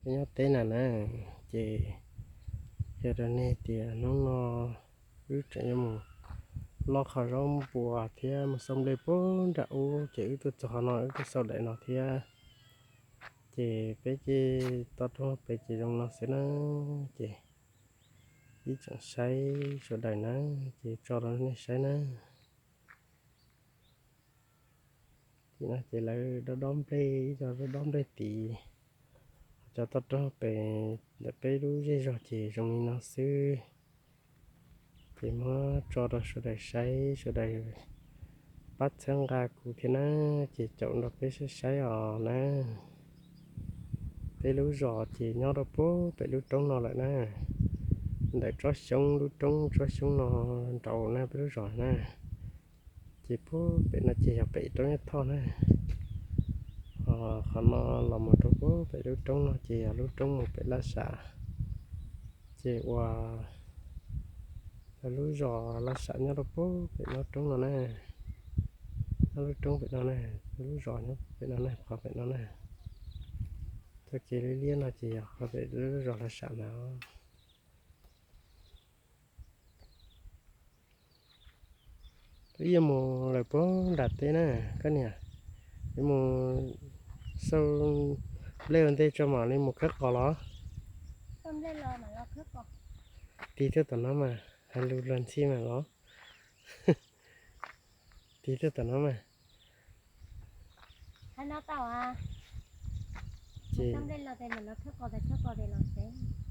Nyob teb na na, ces yog rau nej tias hnub no wb tseem yuav mus loj qhov zaub npua thiab mus xauj nplej puag nram ub, ces wb tuaj txog qhov no wb tuaj xauj daim no thiab. Ces peb ces toj roob pem ces zoo no xwb na, ces ib tsoom saib sawv daws na, ces tso rau nej saib na. Tim no ces lawv dob dob nplej, ib co dob dob nplej tid. Cov toj roob pem ntawm peb lub zej zog ces zoo li no xwb. Ces muab tso rau sawv daws saib, sawv daws pab txhawb nqa kuv thiab na, ces caum nrog peb saib saib os na. Peb lub zos ces nyob rau puag pem lub roob no lawm na, ntawm tsob xyoob, lub roob tsob xyoob no nraud na peb lub zos na. Ces puag pem no ces yog pem roob Nyiaj Thoj na. Qhov no los mus rau puag pem lub roob no ces yog lub roob mus pem Laj Sam. Ces uas lub zos Laj Sam nyob rau puag pem no roob no na, nyob lub roob pem no na, lub zos nyob pem no na, qhov pem no na. Txoj kev liab liab no ces yog qhov pem lub zos Laj Sam na. Wb yuav mus lawm puag nram teb na, koj niam, yuav mus xauj nplej ua ntej tso mam li mus khawb qos los. Tig tuaj tom no mas, hais lus luag ntxhi mas los. Tig tuaj tom no mas. Ces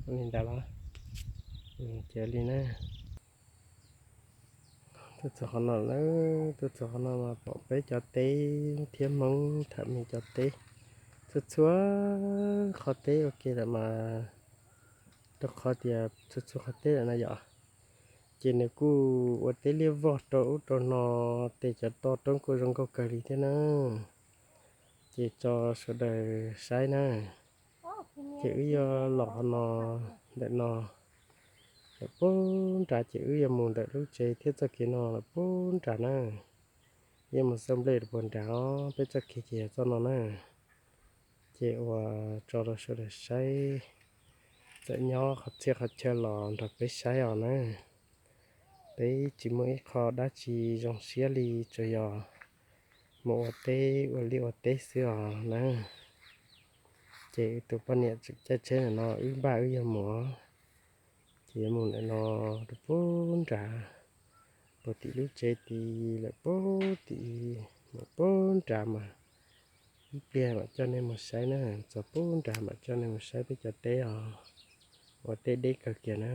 li ntawd los, ces li na. Tuaj txog qhov no lawm, tuaj txog qhov no mas pom peb cov teb thiab Hmoob tham me cov teb, txhua txhua qhov teb ua ke lawm mas, rau qhov tias txhua txhua qhov teb lawm na yom. Ces nws kuj ua teb liab vog rau ub rau no, tes cov toj roob kuj zoo nkauj kawg li thiab na. Ces tso sawv daws saib na. Ces wb yuav los qhov no, ntawm no lawm puag nrad, ces wb yuav mus ntawm lub tsev thiab txoj kev no lawm puag nrad na. Yuav mus xauj nplej rau puag nrad os, peb txoj kev ces yog txoj no na. Ces uas tso rau sawv daws saib, txawm nyob qhov txhia qhov chaw los nrog peb saib os na. Peb tsis muaj ib qho dab tsi zoo siab li, tsuas yog mus ua teb ua liaj ua teb xwb os na. Ces tus poj niam tseem caij tsheb ntawm no, wb npaj wb yuav mus, ces yuav mus ntawm no rau puag nrad, puag tim lub tsev tid lawm puag tim, mus puag nrad mas ib pliag mam coj nej mus saib na, txog puag nrad mam coj nej mus saib peb cov teb os, ua teb deb kawg kiag na.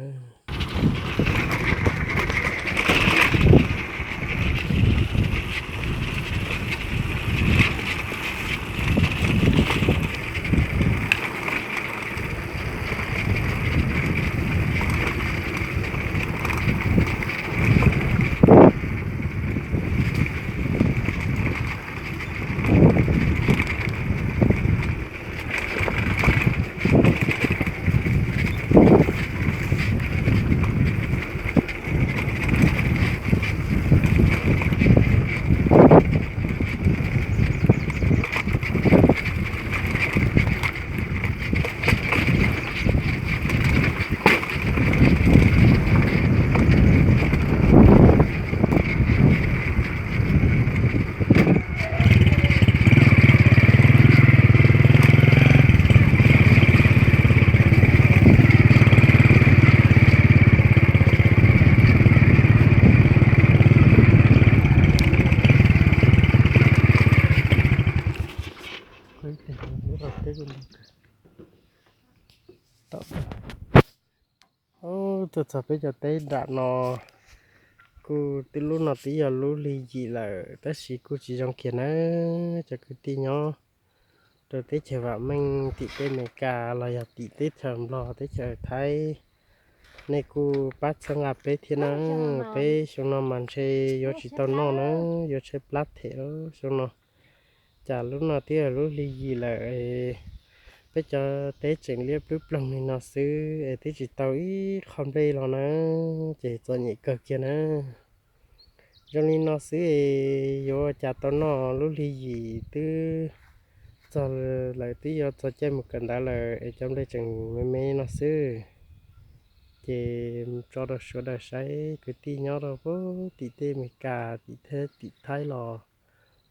Tuaj txog peb cov teb nram no, kuj twb lub no twb yog lub hli yim lawm tab sis kuj tsis zoo kiag nawb cov kwv tij nyob rau teb chaws vam meej tim teb Amelikas los yog tim teb chaws Nplog teb chaws Thaib, nej kuj pab txhawb nqa peb thiab na. Peb xyoo no mas ntshe yuav tsis tau noj na, yuav tshaib plab them lawm xyoo no. Cas lub no twb yog lub hli yim lawm, peb cov teb tseem liab plub ploog li no xwb es twb tsis tau ib qho nplej los na, ces txom nyem kawg kiag na. Zoo li no xwb es yuav ua cas tau noj, lub hli yim twb Txog lawm, twb yuav txog caij mus kawm ntawv lawm es cov nplej tseem me me no xwb. Ces tso rau sawv daws saib, kwv tij nyob rau puag tim tej Amelikas, tim Thaib, tim Thaib los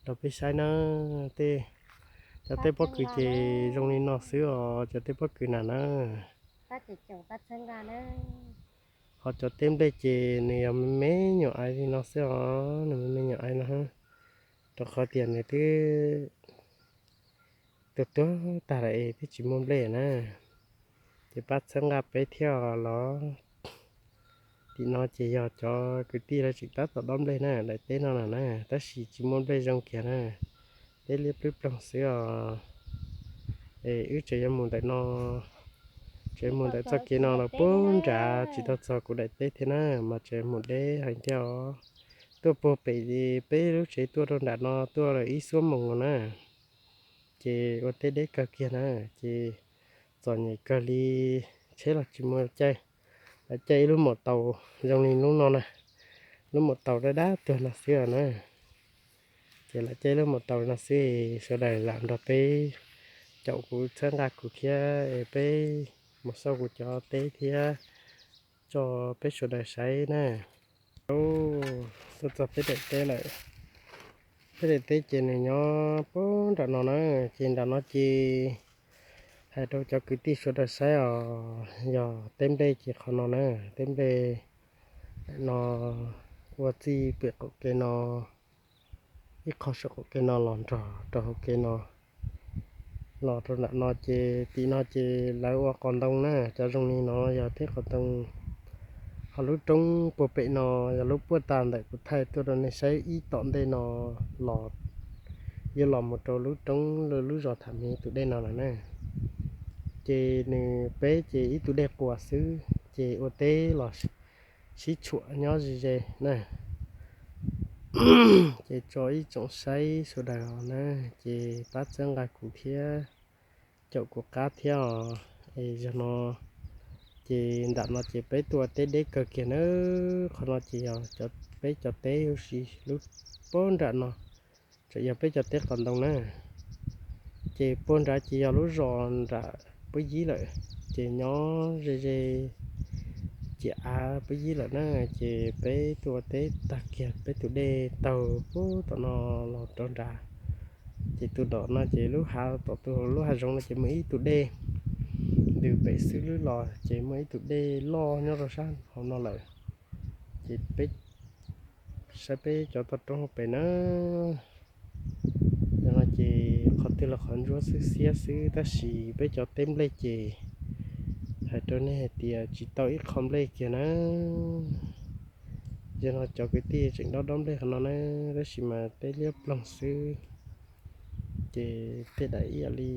rau peb saib na. Tej, cov tej pob kws ces zoo li no xwb os, cov tej pob kws na na. Ho cov tej nplej ces nws yog me me nyuam aiv li no xwb os, nws me me nyuam aiv no, rau qhov tias nws twb tuag tuag tag lawm es twb tsis muaj nplej na. Ces pab txhawb nqa peb thiab los. Tim no ces yog cov kwv tij lawv tseem tab tom dob nplej na, daim teb no na na, tab sis tsis muaj nplej zoo kiag na. Teb liab plwb ploog xwb os. Es wb tseem yuav mus ntawm no, tseem mus ntawm txoj kev no los puag nrad tsis tau txog kuv daim teb thiab na, mas tseem mus deb heev thiab os. Tuaj puag pem peb lub tsev tuaj rau nram no tuaj lawm ib xuab moos no na. Ces ua teb deb kawg kiag na, ces txom nyem kawg li, tsheb los tsis muaj caij, lawv caij ib lub maum taus zoo li lub no na, lub maum taus dab dab tuag no xwb na. Ces lawv caij lub maum taus no xwb, sawv daws lam nrog peb caum kuv txhawb nqa kuv thiab es peb mus xauj kuv cov teb thiab tso peb sawv daws saib na. Tuaj txog peb daim teb lawm. Peb daim teb ces nws nyob puag nram no na, ces nram no ces hais rau cov kwv tij sawv daws saib os, yog teb nplej ces qhov no na, teb nplej no ua txij pem qaum kev no, ib qho saum qaum kev no los nrog rau hauv kev no, los rau nram no ces tim no ces lawv ua qos ntoo na, cov zoo li no yog teb qos ntoo. Ho lub roob puag pem no yog lub puag ta ntawm kuv thaij tuaj rau nej saib ib tom ntej no los, yuav los mus rau lub roob lub zos tham miv tus dej no lawm na. Ces nws peb ces ib tug dej quas xwb, ces ua teb los sib tshuam nyob ze ze na. Ces tso ib tsoom saib sawv daws os na, ces pab txhawb nqa kuv thiab caum kuv qab thiab os. Es zaum no ces nram no ces peb tuaj teb deb kawg kiag na. Qhov no ces yog peb cov teb huv si lub puag nram no, tseem yog peb cov teb qos ntoo na. Ces puag nrad ces yog lub zos nram Pub Yib lawm, ces nyob ze ze ciam av Pub Yib lawm na. Ces peb tuaj teb tag kiag peb tus dej taug puag tom no los rau nrad. Ces tus dom no ces lub hav tom tus lub hav zoov no ces muaj ib tug dej ntws pem xwb lub los, ces muaj ib tug dej loj nyob rau sab hauv no lawm. Ces peb saib peb cov toj roob hauv pes na. Yog no ces qhov twg los qhov ntsuab xwb xiab xwb, tab sis peb cov teb nplej ces hais rau nej hais tias tsis tau ib qho nplej kiag na. Yog no cov kwv tij tseem dob dob nplej qhov no na, tab sis mas teb liab ploog xwb. Ces tej daim ib yam li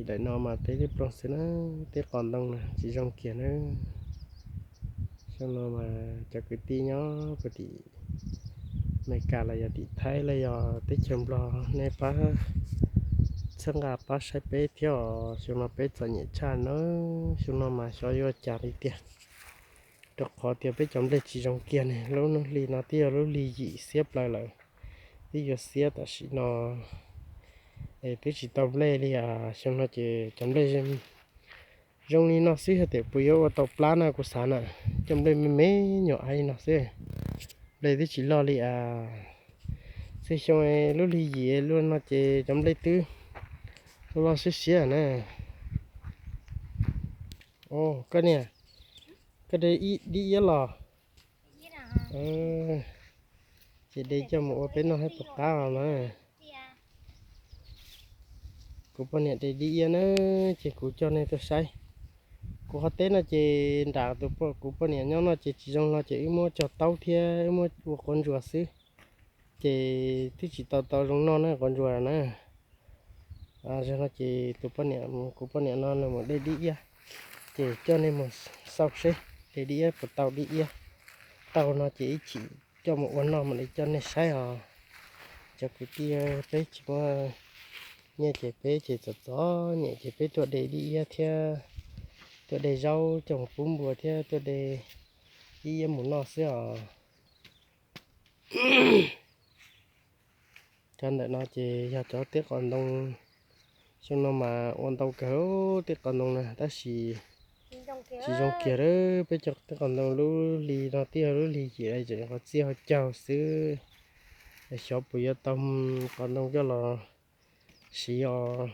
daim no mas teb liab ploog xwb na, teb qos ntoo na tsis zoo kiag na. Xyoo no mas cov kwv tij nyob puag tim Amelikas los yog tim Thaib los yog teb chaws Nplog, nej pab txhawb nqa pab saib peb thiab os. Xyoo no peb txom nyem tshaj na, xyoo no mas xyov yuav cas li tiag, rau qhov tias peb cov nplej tsis zoo kiag ne. Lub hnub hli no twb yog lub hli yim xiab plaws lawm, twb yuav xiab tam sim no es twb tsis tau nplej li as. Xyoo no ces cov nplej zoo li no xwb, yog tias puas yuav ua tau plab na kuv xav na. Cov nplej me me nyuam aiv li no xwb, nplej twb tsis loj li as. Txhua xyoo lub hli yim luaj no ces cov nplej twb loj siab siab na. Koj niam, koj de dib iab los? Ces de coj mus ua peb noj thiab puas qab os na. Kuv poj niam de dib iab na, ces kuv coj nej tuaj saib. Kuv qhov teb no ces nram kuv poj niam nyob no ces tsis zoo los ces wb muab cog taub thiab wb muab ua quav ntsuas xwb. Ces twb tsis tau tau zoo noj na quav ntsuas na. Zaum no ces tus poj niam, kuv poj niam no nws mus de dib iab, ces coj nej mus xauj seb de dib iab puas tau, dib iab tau no ces ib chim coj mus ua noj mam li coj nej saib os. Cov kwv tij, peb tsis muaj nyiaj ces peb ces txom txom nyem ces peb tuaj de dib iab thiab tuaj de zaub coj mus pub npua thiab tuaj de dib iab mus noj xwb os. Cov ntawm no ces yog cov teb qos ntoo, Xyoo no mas ua ntau kawg tej qos ntoo na, tab sis tsis zoo kiag lawm. Peb cov tej qos ntoo lub hli no twb yog lub hli yim lawm, tseem qhov txij ho caug xwb. Xyov puas yuav tau qos ntoo coj los siv os,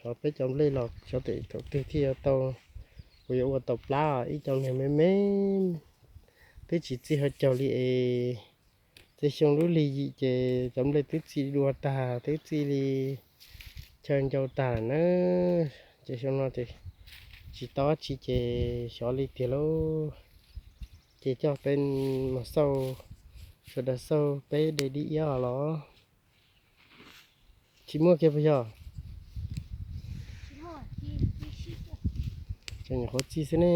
los peb cov nplej los xyov thaum twg thiaj yuav tau, puas yuav ua tau plab, ib co niag me me twb tsis txij ho caug li es. Tej xyoo lub hli yim ces cov nplej twb txij dua tag, twb txij li chaw ncau tag lawm na. Ces xyoo no ces tsis tau dab tsi ces xyov li tiag lauj. Ces coj peb mus xauj, sawv daws xauj peb de dib iab los. Tsis muaj kiag puas yog? Tseem nyuam qhuav txij xwb ne.